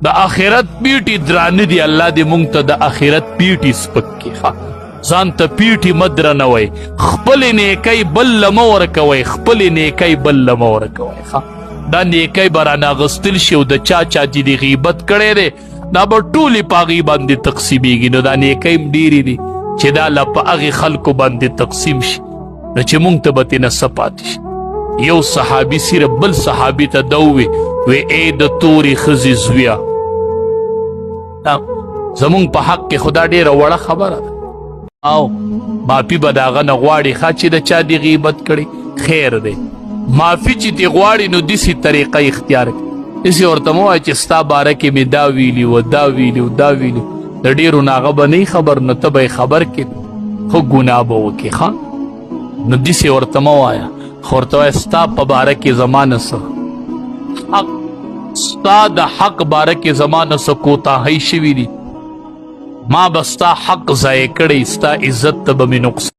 د آخرت پیټي درانه دي. الله دې مونږ ته د آخرت پیټي سپک کړي. ښه، ځان ته پیټي مه درنوئ، خپلې نیکۍ بل له مه ورکوئ، خپلې نیکۍ بل له مه ورکوئ. ښه، دا نیکۍ به رانه اخیستل شي او د چا چا چې دې غیبت کړی دی، دا به ټولې په هغې باندې تقسیمېږي. نو دا نیکۍ هم ډېرې دي چې دا له په هغې خلکو باندې تقسیم شي، نو چې مونږ ته به ترې نه څه پاتې شي؟ یو صحابي صرف بل صحابي ته دا ووی، وی ای د تورې ښځې زویه. زمونږ په حق کې خدا ډېره وړه خبره ده او معافي به د هغه نه غواړي. ښه، چې د چا دې غیبت کړی، خیر دی، معافي چې ترې غواړي، نو داسې طریقه اختیار کړي. داسې ورته مه وایه چې ستا باره کې مې دا ویلي و، دا ویلي و، دا ویلي. د ډېرو نه هغه به نه خبر، نو ته به یې خبر کړې، خو ګناه به وکړې. ښه، نو داسې ورته مه وایه، خو ورته وایه ستا په باره کې زما نه څه حق، ستا د حق باره کې زما نه څه کوتاهۍ شوي دي، ما به ستا حق ضایع کړی، ستا عزت ته به مې نقصان